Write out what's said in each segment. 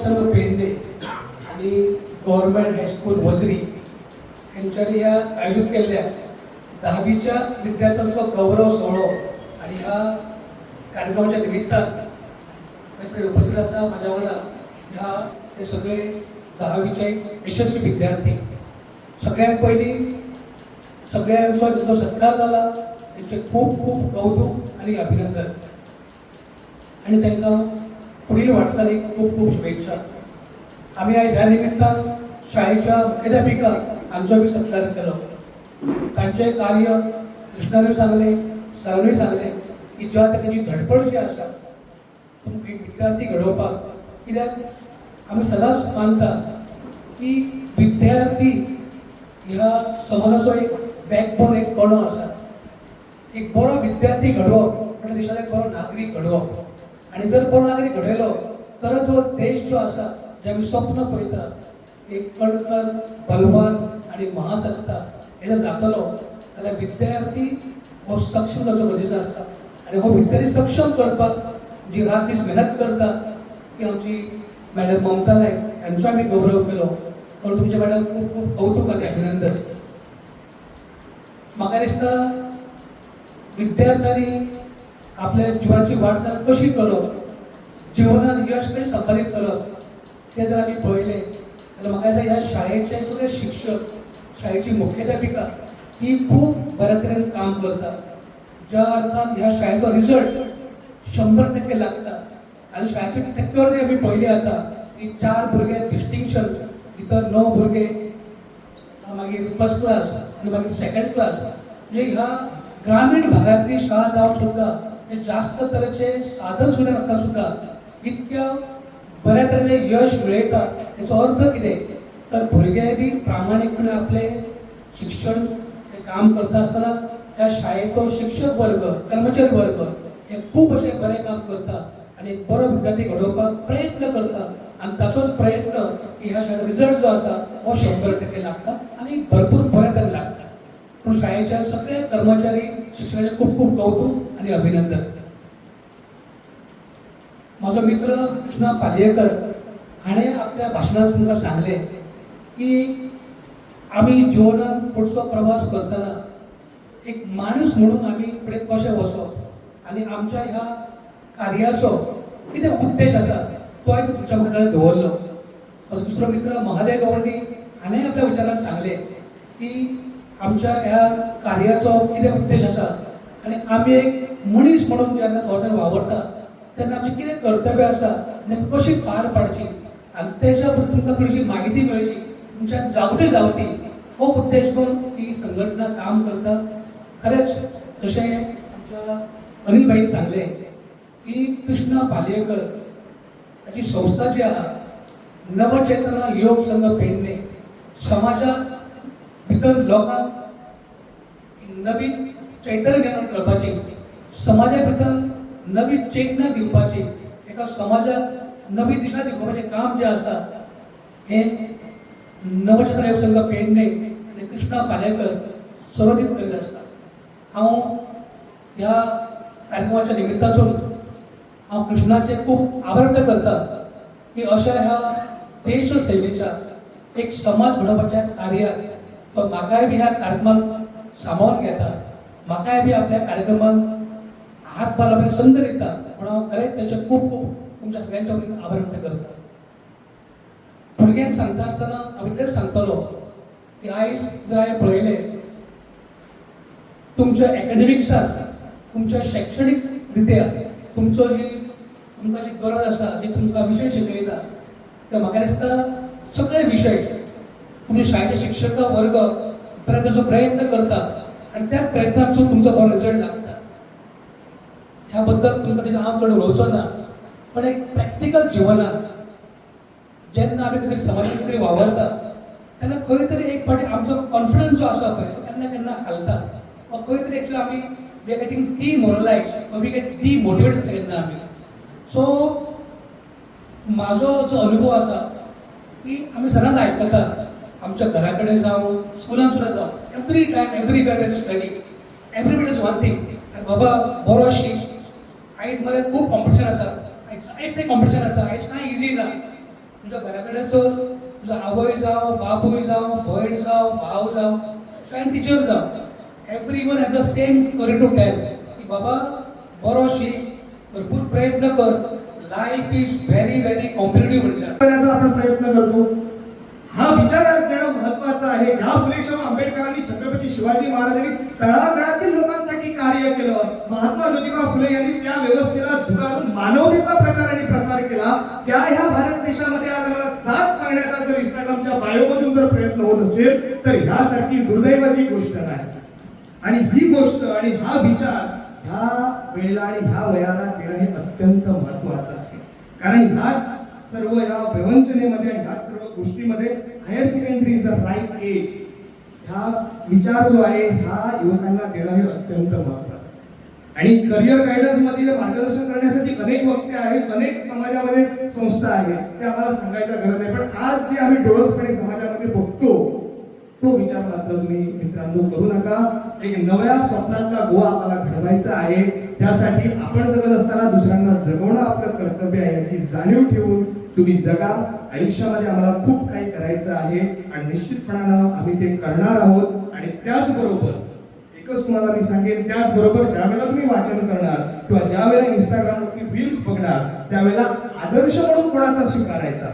संघ पेडणे आनी government high school वजरी हेंच्यांनी ह्या आयोजीत केल्ल्या धावीच्या विद्यार्थ्यांचो गौरव सोहळो आणि ह्या कार्यक्रमाच्या निमित्तान माझ्याकडे उपस्थित आसा म्हाज्या वांगडा ह्या हे सगळे धावीचे यशस्वी विद्यार्थी. सगळ्यात पयलीं सगळ्यांचो जसो सत्कार जाला तेंचें खूब खूब कौतूक आनी अभिनंदन आनी तांकां पुढील वाटचालीक खूब खूब शुभेच्छा. आमी आयज ह्या निमित्तान शाळेच्या मुख्याध्यापिका हांचो बी सत्कार केलो. तांचें कार्य कृष्णानूय सांगलें, सरानूय सांगलें की ज्या तांची धडपड जी आसा तुमकां एक विद्यार्थी घडोवपाक, कित्याक आमी सदांच मानता की विद्यार्थी ह्या समाजाचो एक बॅकबोन, एक कणो आसा. एक बरो विद्यार्थी घडोवप म्हणजे देशाक एक बरो नागरीक घडोवप आनी जर बरो नागरीक घडयलो तरच हो देश जो आसा, जे आमी स्वप्न पळयता, एक कणकर, बलवान आनी महासत्ता हे जर जातलो जाल्यार विद्यार्थी हो सक्षम जावचो गरजेचो आसता. आनी हो विद्यार्थी सक्षम करपाक जी रात दीस मेहनत करता ती आमची मॅडम ममता नायक यांचो आमी गौरव केलो. तर तुमचें मॅडम खूब खूब कौतूक आनी अभिनंदन. म्हाका दिसता विद्यार्थ्यांनी आपल्या जिवनाची वाटचाल कशी करप, जिवनात यश कशें संपादीत करप तें जर आमी पळयलें जाल्यार म्हाका दिसता ह्या शाळेचे सगळे शिक्षक, शाळेची मुख्याध्यापिका ही खूब बऱ्या तरेन काम करता, ज्या अर्थान ह्या शाळेचो रिजल्ट 100% लागता. आनी शाळेची टक्केवारी जी आमी पळयली आतां ती चार भुरगे डिस्टिंक्शन, भितर णव भुरगे मागीर फर्स्ट क्लास आनी मागीर सेकंड क्लास. म्हणजे ह्या ग्रामीण भागांतली शाळा जावन सुद्दां हे जास्त तरेचे साधन सुविधा नासतना सुद्दां इतक्या बऱ्या तरेचें यश मेळयता, हेचो अर्थ कितें तर भुरगे बी प्रामाणीकपणे आपलें शिक्षण हें काम करता आसतना ह्या शाळेचो शिक्षक वर्ग, कर्मचारी वर्ग हे खूब अशें बरें काम करता आनी एक बरो विद्यार्थी घडोवपाक प्रयत्न करता. आनी ताचोच प्रयत्न की ह्या शाळेचो रिजल्ट जो आसा हो 100% लागता आनी भरपूर बऱ्या तरेन लागता. पूण शाळेच्या सगळ्या कर्मचारी शिक्षकांचें खूब खूब कौतूक आनी अभिनंदन. म्हजो मित्र कृष्णा पालयेकर हाणें आपल्या भाशणांत तुमकां सांगलें की आमी जिवनांत फुडचो प्रवास करतना एक माणूस म्हणून आमी फुडें कशें वचप आनी आमच्या ह्या कार्याचो कितें उद्देश आसा तो आयज तुमच्या मुखार दवरलो. म्हजो दुसरो मित्र महादेव गवंडी हाणें आपल्या विचारांत सांगलें की आमच्या ह्या कार्याचो कितें उद्देश आसा आनी आमी एक मनीस म्हणून जेन्ना समाजान वावरता तेन्ना आमचें कितें कर्तव्य आसा आनी कशी पार पाडची आनी तेच्या बद्दल तुमकां थोडीशी म्हायती मेळची, तुमच्या जागृती जावची, हो उद्देश करून ही संघटना काम करता. खरेंच जशें आमच्या अनिल भाईन सांगलें की कृष्णा पालयेकर ताची संस्था जी आहा नवचेतना योग संघ पेडणे, समाजात भितर लोकांक नवीन चैतन्य निर्माण करपाची, समाजा भितर नवी चेतना दिवपाची, एका समाजाक नवी दिशा दाखोवपाचें काम जें आसा हें नवचेतना योग संघ पेडणे आनी कृष्णा पालयेकर सर्वदीत करीत आसता. हांव ह्या कार्यक्रमाच्या निमित्तासून हांव कृष्णाचे खूब आभार व्यक्त करता की अशा ह्या देश सेवेच्या, एक समाज घडोवपाच्या कार्यात तो म्हाकाय बी ह्या कार्यक्रमात सामावून घेता, म्हाकाय बी आपल्या कार्यक्रमात हातभार लावपाची संद दिता म्हणून हांव खरेंच तेचे खूब खूब तुमच्या सगळ्यांच्या वतीन आभार व्यक्त करता. भुरग्यांक सांगता आसतना हांव इतलेंच सांगतलो की आयज जर हांवें पळयलें तुमच्या एकॅडमिक्साक, तुमच्या शैक्षणीक रित्या तुमचो जी तुमकां जी गरज आसा, जी तुमकां विशय शिकयता ते म्हाका दिसता सगळे विशय तुमच्या शाळेचे शिक्षक वर्ग बऱ्या तरेचो प्रयत्न करता आनी त्या प्रयत्नांचो तुमचो बरो रिजल्ट लागता. ह्या बद्दल तुमकां तेजेर हांव चड उलोवचो ना, पण एक प्रॅक्टिकल जिवनात जेन्ना आमी खंय तरी समाजान खंय तरी वावरता तेन्ना खंय तरी एक फावटी आमचो कॉन्फिडन्स जो आसा पळय तो केन्ना केन्ना हालता वा खंय तरी एक्चुअली आमी we are getting demoralize, we get demotivate जाता केन्ना आमी. सो म्हाजो जो अनुभव आसा की आमी सदांच आयकता, आमच्या घरा कडेन जावं, स्कुलान सुद्दां जावं, every time, everywhere you study, everybody is one thing, बाबा बरो शीक, आयज मरे खूब कॉम्पिटिशन आसा, आयज जायते कॉम्पिटिशन आसा, आयज कांय इजी ना. तुज्या घरा कडेन चल, तुजो आवय जावं, बापूय जावं, भयण जावं, भाव जावं, आनी टिचर जावं, everyone has the same story to tell की बाबा बरो शीक, भरपूर प्रयत्न कर, life is very very competitive म्हणल्यार करण्याचा आपण प्रयत्न करतो. हा विचार आज देणं महत्वाचं आहे. ज्या फुले शाहू आंबेडकरांनी, छत्रपती शिवाजी महाराजांनी तळागाळातील लोकांसाठी कार्य केलं, महात्मा ज्योतिबा फुले यांनी त्या व्यवस्थेला झुगारून मानवतेचा प्रचार आणि प्रसार केला, त्या ह्या भारत देशामध्ये आज आम्हाला जात सांगण्याचा जर इंस्टाग्रामच्या बायोमधून जर प्रयत्न होत असेल तर ह्यासारखी दुर्दैवाची गोष्ट नाही. आणि ही गोष्ट आणि हा विचार ह्या वेळेला आणि ह्या वयाला देणं हे अत्यंत महत्वाचं आहे. कारण ह्याच सर्व ह्या विवंचनेमध्ये आणि ह्याच सर्व गोष्टीमध्ये higher secondary is the right age. ह्या विचार जो आहे ह्या युवकांना देणं हे अत्यंत महत्वाचं आहे. आणि करिअर गायडन्समध्ये मार्गदर्शन करण्यासाठी अनेक वक्ते आहेत, अनेक समाजामध्ये संस्था आहेत, ते आम्हाला सांगायचं गरज नाही. पण आज जे आम्ही डोळसपणे समाजामध्ये बघतो तो विचार मात्र तुम्ही मित्रांनो करू नका. एक नव्या स्वप्नातला गोवा आम्हाला घडवायचा आहे. त्यासाठी आपण जगत असताना दुसऱ्यांना जगवणं आपलं कर्तव्य आहे याची जाणीव ठेवून तुम्ही जगा. आयुष्यामध्ये आम्हाला खूप काही करायचं आहे आणि निश्चितपणानं आम्ही ते करणार आहोत. आणि त्याचबरोबर एकच तुम्हाला मी सांगेन, त्याचबरोबर ज्या वेळेला तुम्ही वाचन करणार किंवा ज्या वेळेला इंस्टाग्रामवरती रील्स बघणार त्यावेळेला आदर्श म्हणून कोणाचा स्वीकारायचा?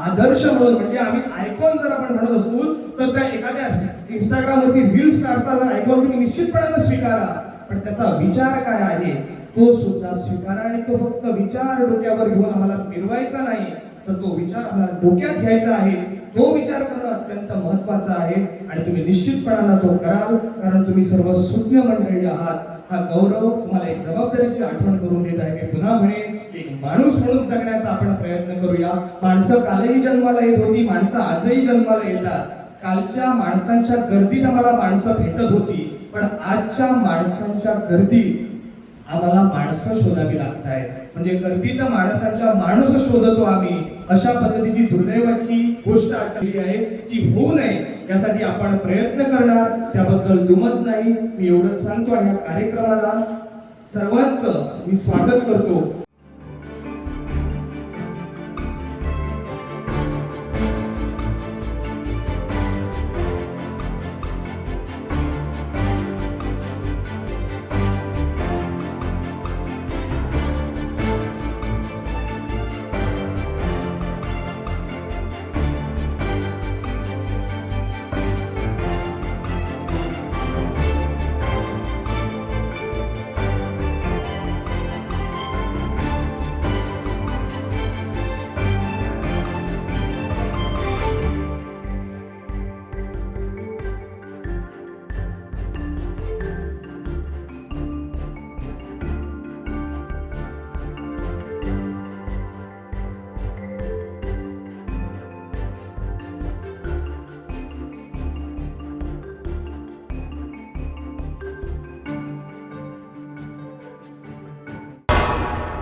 आदर्श म्हणून म्हणजे आम्ही आयकॉन जर आपण म्हणत असू तर त्या एखाद्या इंस्टाग्रामवरती रील स्टारचा जर आयकॉन तुम्ही निश्चितपणानं स्वीकारा, पण त्याचा विचार काय आहे तो सुद्धा स्वीकारा. आणि तो फक्त विचार डोक्यावर घेऊन आम्हाला मिरवायचा नाही, तर तो विचार आम्हाला डोक्यात घ्यायचा आहे. तो विचार करणं अत्यंत महत्वाचा आहे आणि तुम्ही निश्चितपणानं तो कराल, कारण तुम्ही सर्व सुज्ञ मंडळी आहात. हा गौरव तुम्हाला एक जबाबदारीची आठवण करून देत आहे. मी पुन्हा म्हणेन, एक माणूस म्हणून जगण्याचा आपण प्रयत्न करूया. माणसं कालही जन्माला येत होती, माणसं आजही जन्माला येतात. कालच्या माणसांच्या गर्दीत आम्हाला माणसं भेटत होती, पण आजच्या माणसांच्या गर्दीत आम्हाला माणसं शोधावी लागत आहेत. म्हणजे गर्दीत माणसांच्या माणूस शोधतो आम्ही, अशा पद्धतीची दुर्दैवाची गोष्ट आजची आहे. ती होऊ नये यासाठी आपण प्रयत्न करणार, त्याबद्दल दुमत नाही. मी एवढंच सांगतो आणि या कार्यक्रमाला सर्वांचं मी स्वागत करतो.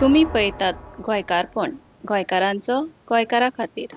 तुमी पळयतात गोंयकारपण, गोंयकारांचो गोंयकारा खातीर.